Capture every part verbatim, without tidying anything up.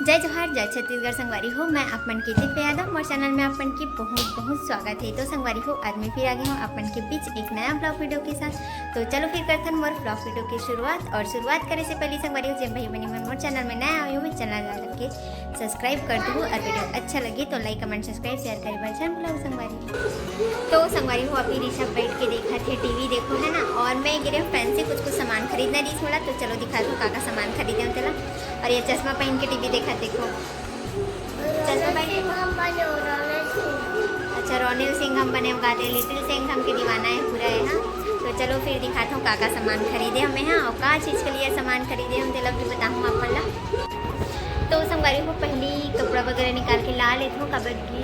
जय जोहार, जय छत्तीसगढ़ संगवारी हो। मैं आप मन के दिव्य यादव, मोर चैनल में आप मन के बहुत बहुत स्वागत है। तो संगवारी हो, आज मैं फिर आ गई हूँ आप मन के बीच एक नया ब्लॉग वीडियो के साथ। तो चलो फिर करथन मोर ब्लॉग वीडियो की शुरुआत। और शुरुआत करे से पहले संगवारी हो, जे भाई बहनी मन मोर चैनल में नया आए हो, चैनल ला के सब्सक्राइब कर दू, और वीडियो अच्छा लगे तो लाइक, कमेंट, सब्सक्राइब, शेयर करे बर झन भुलाओ संगवारी। तो संगवारी हो, अभी ऋषभ बैठ के देखत हे टीवी, देखो है ना। और मैं गिरे फैंसी कुछ कुछ सामान खरीदना रहीस मोला, तो चलो दिखा दो का का सामान खरीदे हूँ तेला। और ये चश्मा पहन के टीवी देखत, देखो चश्मा पहन के। अच्छा, रोनिल सिंह हम बने, हम गाते लिटिल सिंह हम के दीवाना है पूरा है। हाँ, तो चलो फिर दिखाता हूँ का का सामान खरीदे हमें, हाँ, और का चीज़ के लिए सामान खरीदे हम तेला भी बताऊँ आप मन ला। तो संगवारी हो, पहली कपड़ा वगैरह निकाल के ला लेथो, काबर कि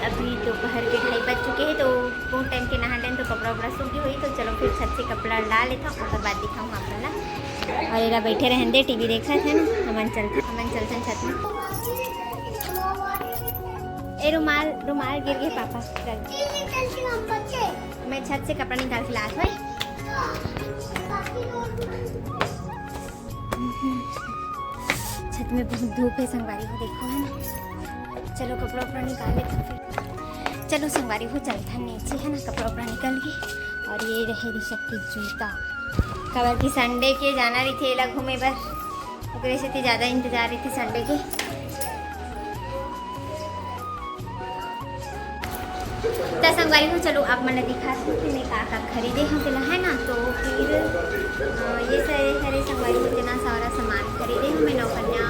अभी दोपहर के ढाई बज चुके हैं, तो बहुत टाइम के नहा लेन तो कपड़ा उपड़ा सूख गई होई। तो चलो फिर छत से कपड़ा ला लेथो, ओकर बाद दिखाऊँ आप मन ला। और एला बैठे रहन दे, टीवी देखत है ना, हमन चलथन, हमन चलथन छत में। ए रुमाल, रुमाल गिर गए पापा, चल। मैं छत से कपड़ा निकाल के लात हूँ। छत में बहुत धूप है संगवारी हो, देखो है ना। चलो कपड़ा उपड़ा निकाल लेते हैं फिर। चलो संगवारी हो, चलथन नीचे है ना, कपड़ा उपड़ा निकल के। और ये रहे ऋषभ के जूता, काबर कि संडे के जाना रहिथे एला घूमे बर, ओकरे सेती ज़्यादा इंतजार रहिथे संडे के। त संगवारी हो, चलो आप मन ला दिखात हूँ कि मैं का का खरीदे हूँ तेला, है ना। तो फिर अ, ये सारे हरे संगवारी हो, इतना सारा सामान खरीदे हूँ मैं नौकन्या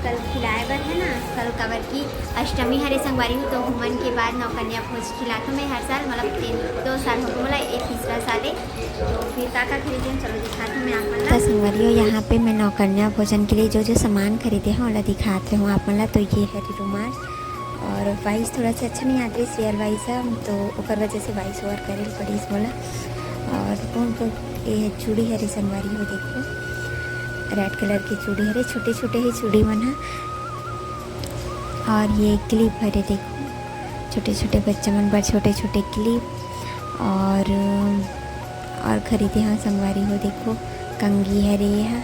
कल खिलाए बर, है ना। कल काबर की अष्टमी हरे संगवारी हो, तो हुमन के बाद नौकन्या भोज खिलात हूँ मैं हर साल, मतलब तीन, दो साल हो गए मोला, ये तीसरा साल है। तो फिर का का खरीदे हूँ, चलो दिखात हूँ मैं आप मन ला। त संगवारी हो, यहाँ पे मैं नौकन्या भोजन के लिए जो जो सामान खरीदे हूँ ओला दिखात रहूँ आप मन ला। तो ये हरे रुमाल, और वॉइस थोड़ा सा अच्छा नहीं आत रहिस, रियल वॉइस है, तो ओकर वजह से वॉइस ओवर करे ल पड़िस मोला। और कौन कौन ये है चूड़ी हरे संगवारी हो, देखो रेड कलर की चूड़ी हरे, छोटे छोटे ही चूड़ी मन है। और ये क्लिप हरे, देखो छोटे छोटे बच्चा मन बर छोटे छोटे क्लिप। और और खरीदे हव संगवारी हो, देखो कंघी हरे ये हा,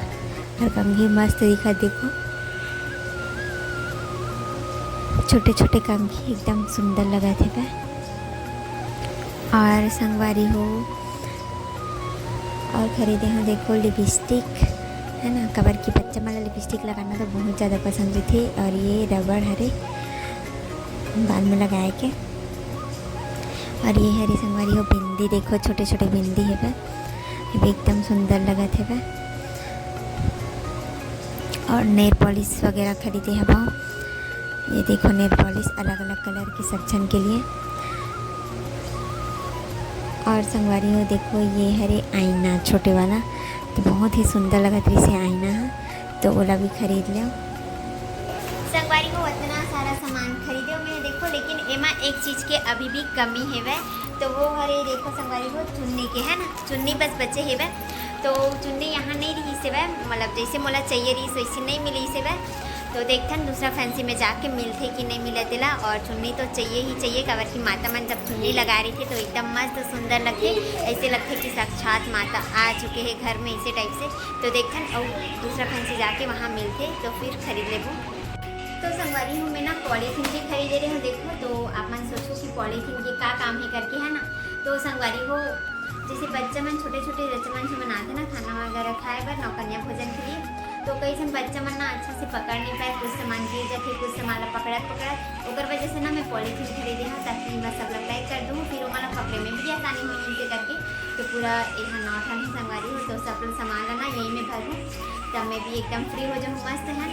और कंघी मस्त दिखत, देखो छोटे छोटे कंघी एकदम सुंदर लगत हेवय। और संगवारी हो, और खरीदे हव देखो लिपस्टिक, है ना, काबर कि बच्चा मन ला लिपस्टिक लगाना तो बहुत ज़्यादा पसंद रहिथे। और ये रबड़ हरे बाल में लगाए के। और ये हरे संगवारी हो बिंदी, देखो छोटे छोटे बिंदी हेवय, ये भी एकदम सुंदर लगत हेवय। और नेल पॉलिश वगैरह खरीदे हवं। ये देखो नेल पॉलिश अलग अलग कलर के सब झन के लिए। और संगवारी हो देखो ये हरे आईना छोटे वाला, तो बहुत ही सुंदर लगत रहिस हे आईना ह, तो ओला भी खरीद लेव। संगवारी हो इतना सारा सामान खरीदे हव मैं देखो, लेकिन एमा एक चीज के अभी भी कमी हेवय, तो वो हरे देखो संगवारी हो चुन्नी के, है ना, चुन्नी बस बचे हेवय। तो चुन्नी यहाँ नहीं रहिस हेवय, मतलब जैसे मोला चाहिए रहिस वैसे नहीं मिलिस हेवय। तो देखथन दूसरा फैंसी में जाके मिलथे कि नहीं मिले तेला। और चुन्नी तो चाहिए ही चाहिए, काबर कि माता मन जब चुन्नी लगाए रहिथे तो एकदम मस्त सुंदर लगथे, ऐसे लगथे कि साक्षात माता आ चुके हैं घर में, इसे टाइप से। तो देखथन अउ दूसरा फैंसी जाके वहाँ मिलथे तो फिर खरीद लेबो। तो संगवारी हो मैं ना पॉलीथीन भी खरीदे रहे हूँ। देखो तो आप मन सोचो कि पॉलीथीन के का काम है करके, है ना। तो संगवारी हो जैसे बच्चा मन, छोटे छोटे बच्चा मन जो बनाते ना खाना वगैरह खाए बर नौकन्या भोजन के लिए, तो कई झन बच्चा मन ना अच्छा से पकड़ नहीं पाए, कुछ सामान गिर जाथे, कुछ सामान ला पकड़त पकड़त, ओकर वजह से ना मैं पॉलीथीन खरीदे हूँ ताकि मैं सब ला पैक कर दूँ, फिर ओमन ला पकड़े में भी आसानी हो इनके करके। तो पूरा यहाँ नौ ठन संगवारी हो, तो सब सामान ला ना यही में भरूँ, तब मैं भी एकदम फ्री हो जाऊँ, मस्त है।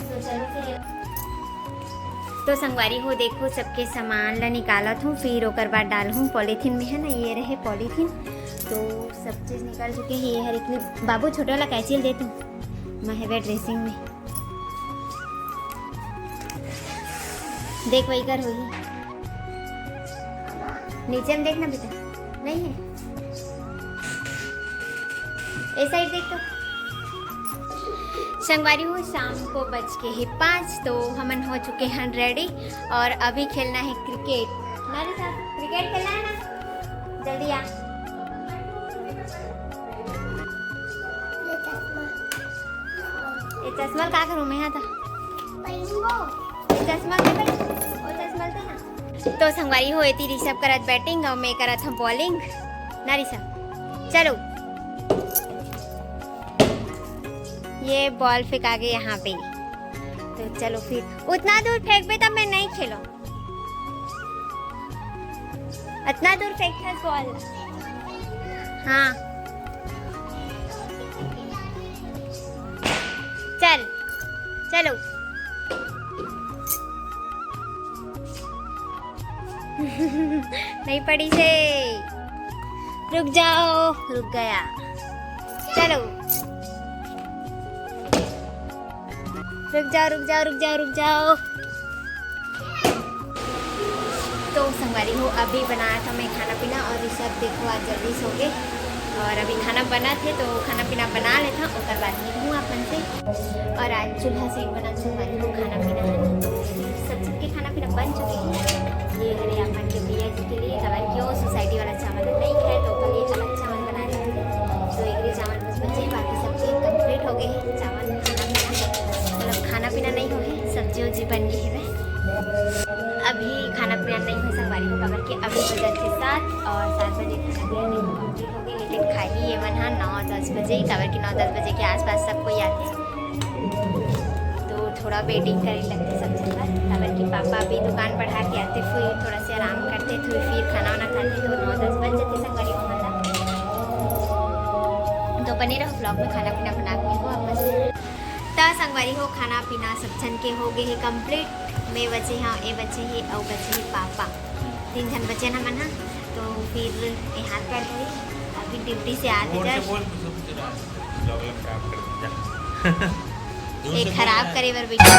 तो चलो फिर, तो संगवारी हो देखो सबके सामान ला निकालत हूँ, फिर ओकर बाद डालहूँ पॉलीथीन में, है ना, ये रहे पॉलीथीन। तो सब चीज निकल चुके हैं। ये हर एक बाबू छोटा वाला कैंची दे तू, मैं हेबे ड्रेसिंग में देख वही कर हुई। नीचे में देखना बेटा, नहीं है, ए साइड देख तो। संगवारी हो, शाम को बज के है पाँच, तो हमन हो चुके हैं रेडी और अभी खेलना है क्रिकेट। ना रे साहब, क्रिकेट खेलना है ना, जल्दी आ। ये चश्मा का करूँ मैं? हाँ था। चश्मा के भाई, वो चश्मा लेते ना। तो संगवारी हो, एती ऋषभ करत batting और मैं करत हूँ bowling। ना ऋषभ, चलो। ये ball फेंका गया यहाँ पे, तो चलो फिर। उतना दूर फेंकबे तब मैं नहीं खेलो। इतना दूर फेंकथस ball। हाँ, चल, चलो। नहीं पड़ी से। रुक जाओ, रुक गया। चलो, रुक जाओ, रुक जाओ, रुक जाओ, रुक जाओ। तो संगवारी हो, अभी बनाया था मैं खाना पीना और ये सब देखो आज जल्दी सो गए। और अभी खाना बना थे तो खाना पीना बना लेता, ओकर बाद मिलूँ अपन से। और आज चूल्हा से बना संगवारी हो खाना पीना है। सब सबके खाना पीना बन चुके हैं। ये हरे अपन के भैया जी के लिए, काबर कि वो सोसाइटी वाला चावल नहीं खाए तो ओकर लिए अलग चावल बनाए थे। तो एक चावल बस बचे, बाकी सबके कंप्लीट हो गए हैं चावल खाना पीना। मतलब खाना पीना नहीं हो है, सब्जी उब्जी बन गई है। अभी खाना पीना नहीं हो संगवारी हो, काबर कि अभी बजत थे सात और सात बजे खाना पीना नहीं हो, कंप्लीट हो गए। लेकिन खाही ये मन हा नौ दस बजे, काबर कि नौ दस बजे के आसपास सब कोई आते। तो थोड़ा वेटिंग करे लगते सब जगह, काबर कि पापा अभी दुकान बढ़ा के आते, फिर थोड़ा से आराम करते, तो फिर खाना वाना खाते तो नौ दस बज जाते संगवारी हो। मतलब तो बने रहो ब्लॉग में, खाना पीना बना के मिलबो अपन। त संगवारी हो, खाना पीना सब झन के हो गए है कंप्लीट। मैं बचे हाँ, ए बचे है, अउ बचे है पापा, तीन झन बचे ना मन हा। तो फिर ये हाथ पैर धोई, अभी ड्यूटी से आते जोर से जस्ट बोल, कुछ कुछ ना, ब्लॉग वाला खराब कर दिया। ये खराब करे बर बैठे।